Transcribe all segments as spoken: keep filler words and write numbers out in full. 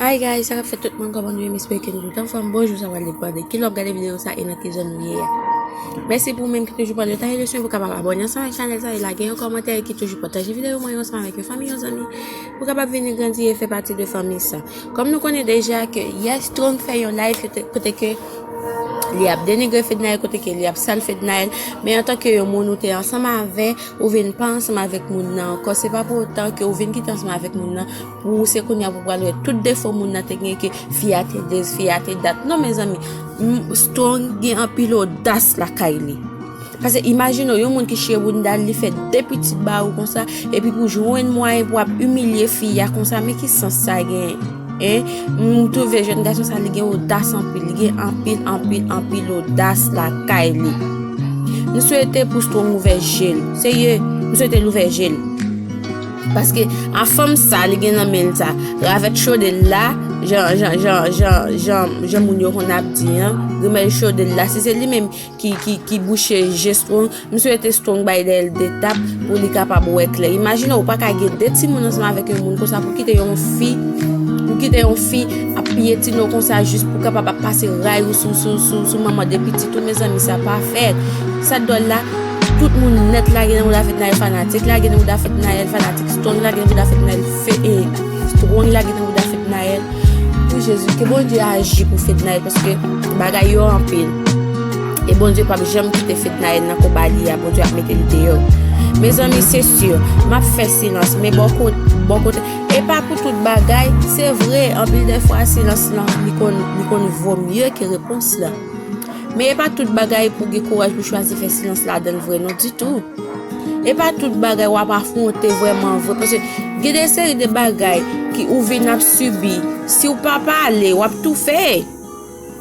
Hi guys, sa k ap fèt tout moun, kòman nou ye? M espere ke nou tout anfòm. Bonjou, sa pral depann de ki lè w ap gade videyo sa e nan ki zòn ou ye a. Mèsi pou ou menm ki toujou pran le tan e le swen pou kapab abòne ansanm ak chanèl sa e lage yon kòmantè e ki toujou pataje videyo mwen yo ansanm avèk yon fanmi, yon zanmi pou kapab vini grandi e fè pati de fanmi sa. Kòm nou konnen deja ke yè Strong fè yon live kote, kote ke li ap denigre Fednaelle, kote ke li ap sal Fednaelle, men antanke yon moun ou te ansanm avè, ou vin pa ansanm avèk moun nan ankò, se pa pou otan ke ou vin kite ansanm avèk moun nan pou se kounye a pou pral wè tout defo moun nan te gen, ke fi a te this, fi a te that. Non, mezanmi, m- Strong gen anpil odas lakay li. Paske imajine w, yon moun ki chire bounda l, li fè de pitit ba ou konsa, epi pou jwenn mwayen pou ap imilye fi a konsa, men ki sans sa gen? Hein? M twouve jèn gason sa, li gen odas anpil, li gen anpil, anpil, anpil odas lakay li. M swete pou Strong ouvè je l. Serye, m swete l ouvè je l. Paske a fanm sa, li gen nan men l sa, ravèt chode l la, jan, jan, jan, jan, jan, jan moun yo konn ap di an, grimèl chode l la, si se li menm ki, ki, ki bouche je Strong, m swete Strong bay dèyè l de tap pou li kapab wè klè. Imajine w pa ka gen de timoun ansanm avèk yon moun konsa pou kite yon fi, pou kite yon fi ap pyetine w konsa jis pou kapab ap pase ray ou sou, sou, sou, sou manman de pitit ou, mezanmi, sa pa fèt. Sa dwòl la, tout moun nèt lage nan bouda Fednaelle, fanatik lage nan bouda Fednaelle, fanatik Strong lage nan bouda Fednaelle, fe, e, Strong lage nan bouda Fednaelle. Pou Jezi, ke Bondye aji pou Fednaelle, paske bagay yo anpil. E Bondye p ap janm kite Fednaelle nan konba li a, Bondye ap mete l deyò. Mezanmi, se si, m ap fè silans, men bò kote, bò kote, e pa pou tout bagay, se vre, anpil de fwa, silans lan, li konn, li konn vo mye ke repons lan. Men e pa tout bagay pou gen kouraj pou chwazi fè silans ladan l vre non ditou. E pa tout bagay w ap afwonte vrèman vre. Paske gen de seri de bagay ki ou vin ap sibi. Si w pa pale, w ap toufe.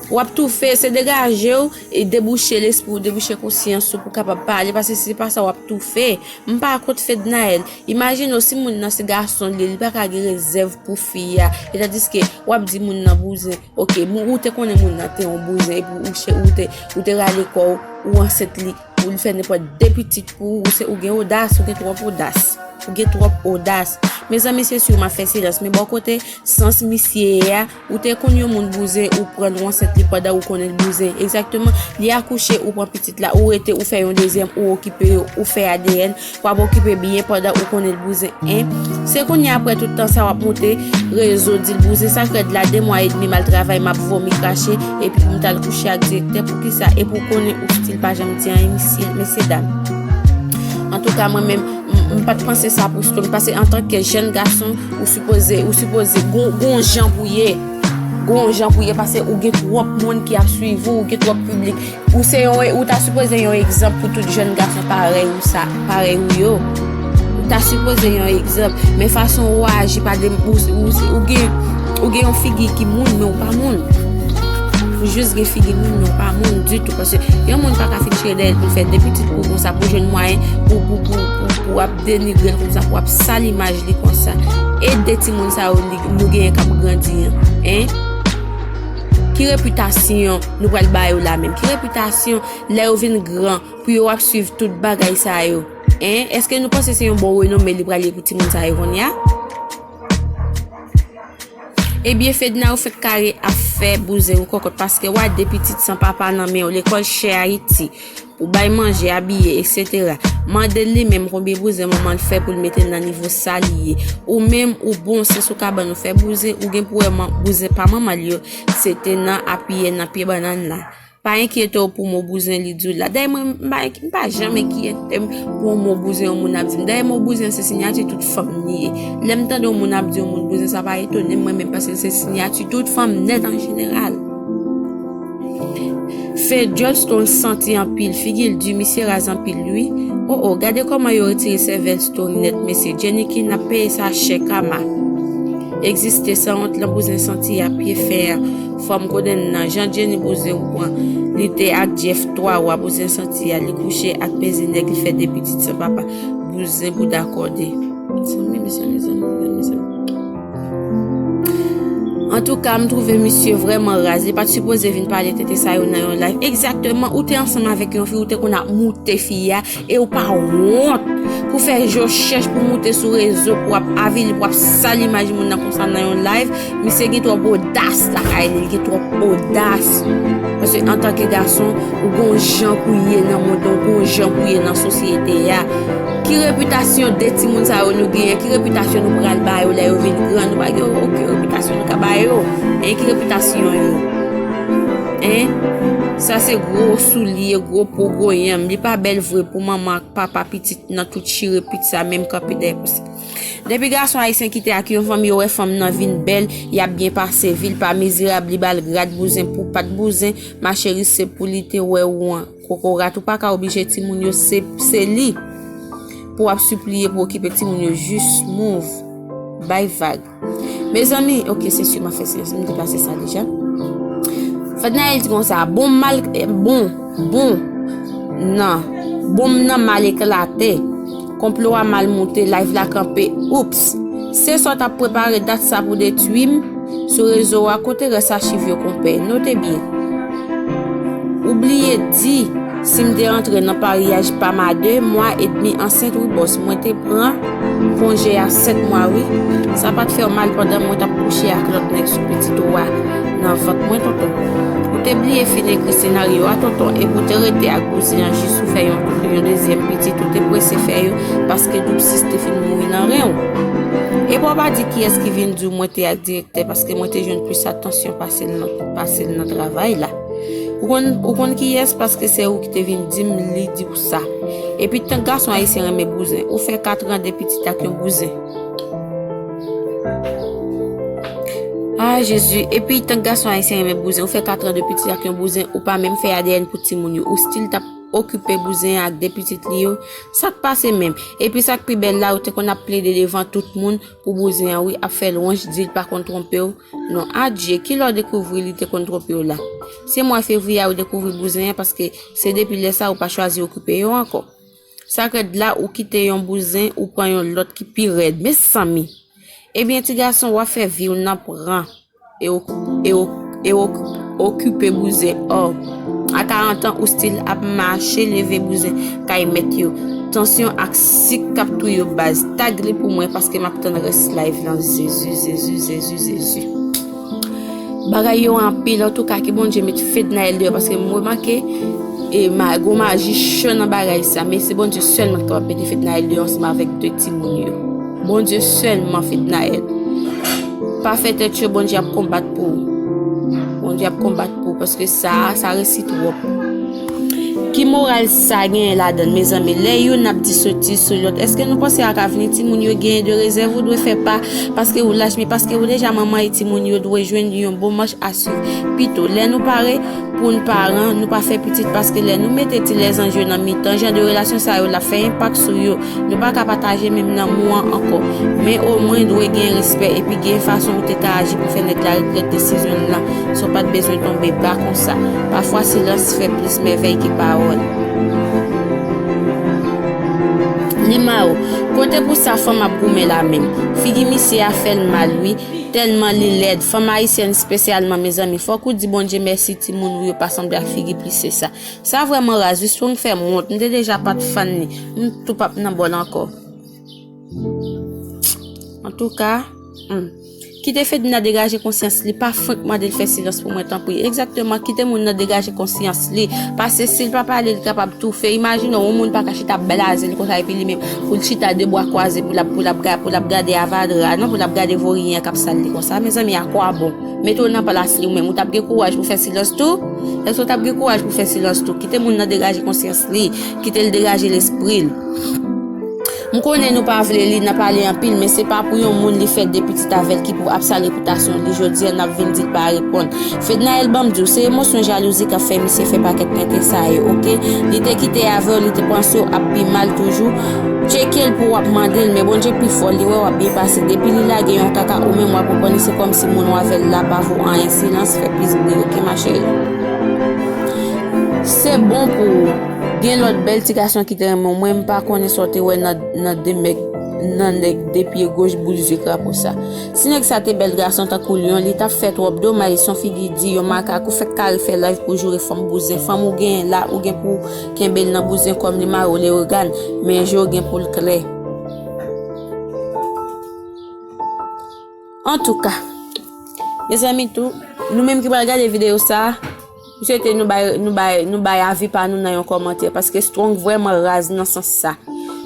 W ap toufe, se degaje w e debouche lespri w, debouche konsyans ou pou kapab pale. Paske si se pa sa, w ap toufe. M pa kont Fednaelle. Imajine w si moun nan se gason li, li pa ka gen rezèv pou fi a. E tandiske w ap di moun nan bouzen. Ok, moun, ou te konnen moun nan te yon bouzen, epi ou, che- ou te, ou te rale kò w, ou ansent li, ou fè nenpòt de pitit pou ou, ou se, ou gen odas, ou gen twòp odas. Ou gen twòp odas. Mezanmi, se si m ap fè silans, men bò kote, sans misye a, ou te konn yon moun bouzen, ou pran l, ou ansent li pandan ou konnen l bouzen. Egzakteman, li akouche, ou pran pitit la, ou rete, ou fè yon dezyèm, ou okipe yo, ou fè A D N, w ap okipe byen pandan ou konnen l bouzen, en. Se kounye a, apre tout tan sa, w ap monte rezo, di l bouzen, sa k rèd la, de mwa edmi m al travay, m ap vomi, krache, epi pou m t al kouche ak direktè, poukisa? E pou konnen ou stil pa janm di anyen, mesye, mesye dam. Antouka, mwen menm, m- m pa t panse sa pou Strong, paske antanke jèn gason, ou sipoze, ou sipoze gon, gon jan pou ye. Gon jan pou ye, paske ou gen twòp moun ki ap swiv ou, ou gen twòp piblik. Ou se yon, ou ta sipoze yon egzanp pou tout jèn gason parèy ou sa, parèy ou yo. Ou ta sipoze yon egzanp, men fason ou aji pa de, ou, ou, ou gen, ou gen yon figi ki moun, men ou pa moun. Ou jis gen figi moun, men ou pa moun ditou. Paske yon moun pa ka fin chire dèyè l pou l fè de pitit pou konsa, pou jwenn mwayen, pou, pou, pou, pou, pou ap denigre l konsa, pou ap sal imaj li konsa. E de timoun sa yo li, nou genyen k ap grandi an, en? Ki repitasyon nou pral ba yo la menm? Ki repitasyon lè yo vin gran pou yo ap swiv tout bagay sa yo? En? Èske nou panse se yon bon renome li pral ye pou timoun sa yo kounye a? Ebyen, Fedna, ou fèk kare ap fè bouzen ou kòkòt, paske w a de pitit san papa nan men w, lekòl chè Ayiti, ou bay manje, abiye, etsetera. Mande l li menm konbyen bouzen manman l fè pou l mete l nan nivo sa li ye. Ou menm, ou bon, se sou kabann ou fè bouzen, ou gen pou wè man- bouzen pa manman l yo, se te nan apiye nan pye bannann la. Pa enkyete w pou mo bouzen li di w la. Dayè mwen, m pa, m pa janm enkyete m pou mo bouzen yon moun ap di m. Dayè mo bouzen se siyati tout fanm li ye. Lè m tande yon moun ap di yon moun bouzen, sa pa etone m mwen menm, paske se siyati tout fanm nèt an jeneral. Fè djòl Strong santi anpil, figi l di, misye raz anpil wi. O o, gade kòman yo retire sèvèl Strong nèt, mesye. Jenny King ap peye sa chè, kama. Egziste sanwont lan bouzen santi a pye fè a. Fanm kodenn nan, jan Jenny bouzen ou pran. Li te ak Jeff twa wa bouzen santi a, li kouche ak mezi nèg, li fè de pitit san papa. Bouzen bouda kòde. Mezanmi, mezanmi, mezanmi, mezanmi. Antouka, m twouve misye vrèman raz. Li pa t sipoze vin pale tenten sa yo nan yon live. Egzakteman, ou te ansanm avèk yon fi, ou te konn ap moute fi a, e ou pa wont. pou fè je w chèch, pou moute sou rezo, pou w ap avili, pou w ap sal imaj moun nan konsa nan yon live. Misye gen twòp odas lakay li, li gen twòp odas. Paske antanke gason, ou gon jan pou ye nan mond, ou gon jan pou ye nan sosyete a. Ki repitasyon de timoun sa yo nou genyen? Ki repitasyon nou pral ba yo lè yo vin gran? Nou pa gen okenn repitasyon nou ka ba yo. En, ki repitasyon yo? En? Sa se gwo soulye, gwo po, gwo yanm. Li pa bèl vre pou manman ak papa pitit nan tout chire pit sa, menm kanpe dèyè konsa. Depi gason ayisyen kite ak yon fanm, yo wè fanm nan vin bèl, y ap byen pase, vi l pa mizerab, li ba l grad bouzen pou pat bouzen, ma chérie, se pou li te wè ou an. Kokorat, ou pa ka oblije timoun yo, se, se li pou w ap sipliye pou okipe timoun yo, jis move, bay vag. Mezanmi, ok, se si m ap fè silans, m deplase sa deja. Fednaelle di konsa, bon mal, bon, bon, nan, bonm nan mal eklate. Konplo a mal moute, live la kanpe, oups. Se sa w t ap prepare dat sa pou detwi m sou rezo a, kote rès achiv yo konpè? Note byen. Ou bliye di, si m te antre nan paryaj pa m a de mwa edmi ansent, wi bòs, mwen te pran konje a sèt mwa, wi. Sa pa t fè w mal pandan mwen t ap kouche ak lòt nèg sou pitit ou a nan vant mwen, tonton. Ou te bliye fin ekri senaryo a, tonton, epi ou te rete ak bouzen an jis ou fè yon, yon dezyèm pitit, ou te prese fè yo, paske doub sis te fin mouri nan ren w. Epi w pa di kiyès ki vin di w mwen te ak direktè, paske mwen te jwenn plis atansyon pase l nan, pase l nan travay la. Ou konn, ou konn kiyès? Paske se ou ki te vin di m li di w sa. Epi tank gason ayisyen renmen bouzen. Ou fè katran de pitit ak yon bouzen. Ah, Jezi. Epi tank gason ayisyen renmen bouzen. Ou fè katran de pitit ak yon bouzen. Ou pa menm fè A D N pou timoun yo. Ou still t ap okipe bouzen an ak de pitit li yo. Sa k pase menm? Epi sa k pi bèl la, ou te konn ap plede devan tout moun pou bouzen an, wi, ap fè lwanj, di l pa konn twonpe w. Non, adje, kilè w dekouvri li te konn twonpe w la? Se mwa fevriye a ou dekouvri bouzen an, paske se depi lè sa ou pa chwazi okipe yo ankò. Sa k rèd la, ou kite yon bouzen, ou pran yon lòt ki pi rèd. Mezanmi! Ebyen, ti gason, w ap fè vi w nan pran e, e, e okipe bouzen. Ò, a karant an, ou still ap mache leve bouzen kay mèt yo. Tansyon ak sik k ap touye w baz. Tag li pou mwen paske m ap tann rès live lan. Jezi, Jezi, Jezi, Jezi. Bagay yo anpil. Antouka, ke Bondye met Fednaelle deyò, paske m remake e ma, gon maji cho nan bagay sa. Men se Bondye sèlman ki kapab mete Fednaelle deyò ansanm avèk de timoun yo. Bondye sèlman, Fednaelle. Pa fè tèt cho, Bondye ap konbat pou ou. Bondye ap konbat pou ou, paske sa, sa resi twòp. Ki moral sa genyen ladan l, mezanmi? Lè youn ap di sotiz sou lòt, èske nou panse ak avni timoun yo genyen de rezèv? Ou dwe fè pa paske ou lach, men paske ou deja manman e timoun yo dwe jwenn yon bon manch a swiv. Pito, lè nou pare pou n paran, nou pa fè pitit, paske lè nou mete ti lèzanj yo nan mitan, jan de relasyon sa yo, l ap fè enpak sou yo. Nou pa ka pataje menm lanmou an ankò. Men omwen dwe gen respè, epi gen fason ou te ka aji pou fè nèg la regrèt desizyon l lan, san w pa t bezwen tonbe ba konsa. Pafwa silans fè plis mèvèy ke pawòl. Limao, kote pou sa fanm ap goumen la menm? Figi misye a fè l mal wi, tèlman li lèd. Fanm ayisyèn espesyalman, mezanmi, fòk ou di Bondye mèsi, timoun ou yo pa sanble ak figi plise sa. Sa vrèman raz wi, Strong fè m wont. M te deja pa t fan li. M tou p ap nan bò l ankò. Antouka, hmm. Kite Fedna degaje konsyans li, pa frenk mande l fè silans pou mwen, tanpri. Egzakteman, kite moun nan degaje konsyans li. Paske si l pa pale, li kapab toufe. Imajine w, yon moun pa ka chita blaze l konsa, epi li menm, pou l chita de bwa kwaze, pou l ap, pou l ap ga-, pou l ap gade avadra, non, pou l ap gade voriyen an k ap sal li konsa. Mezanmi, a kwa bon? Mete w nan plas li ou menm, ou t ap gen kouraj pou fè silans tou? Èske w t ap gen kouraj pou fè silans tou? Kite moun nan degaje konsyans li, kite l degaje lespri l. M konnen nou pa vle li nan pale anpil, men se pa pou yon moun li fè de pitit avè l ki pou ap sal repitasyon li. Jodi a, n ap vin di l pa reponn. Fednaelle, ban m di w, se emosyon jalouzi k ap fè misye fè pakèt tenten sa yo, oke? Li te kite avè w, li te panse w ap pi mal toujou. Tcheke l pou w ap mande l, men Bondye pi fò, li wè w ap byen pase. Depi li lage yon kaka, ou menm w ap reponn li, se kòmsi moun w avè l la pa vo anyen. Silans fè plis bri, oke, ma chérie? Se bon pou ou. Gen lòt bèl ti gason ki te renmen w. Mwen, m pa konnen sa w te wè nan, nan de nèg nan nèg de pye goch boul zye krapo sa. Si nèg sa te bèl gason tankou lyon, li t ap fè twòp domaj, son figi di, yon makak, ou fèk kare fè live pou joure fanm bouzen, fanm ou genyen la, ou gen pou kenbe l nan bouzen kòm li mare w lewogan, men je w gen pou l klè. Antouka, mezanmi tou, nou menm ki pral gade videyo sa, m swete nou bay, nou bay, nou bay avi pa nou nan yon kòmantè, paske Strong vrèman raz nan sans sa.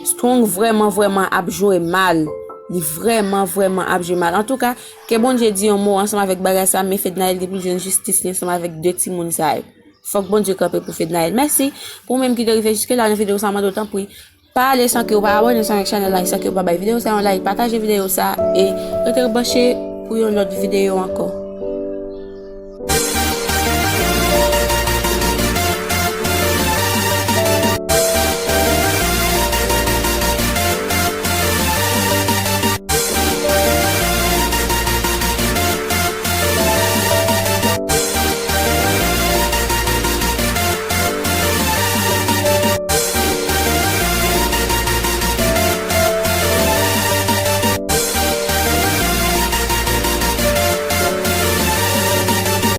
Strong vrèman, vrèman ap jwe mal. Li vrèman, vrèman ap jwe mal. Antouka, ke Bondye di yon mo ansanm avèk bagay sa, men Fednaelle gen pou l jwenn jistis li ansanm avèk de timoun sa yo. Fòk Bondye kanpe pou Fednaelle. Mèsi pou ou menm ki te rive jiske la nan videyo sa, mande w tanpri, pa ale san ke w pa abòne ansanm avèk chanèl la, e san ke w pa bay videyo sa yon like, pataje videyo sa, e rete branche pou yon lòt videyo ankò.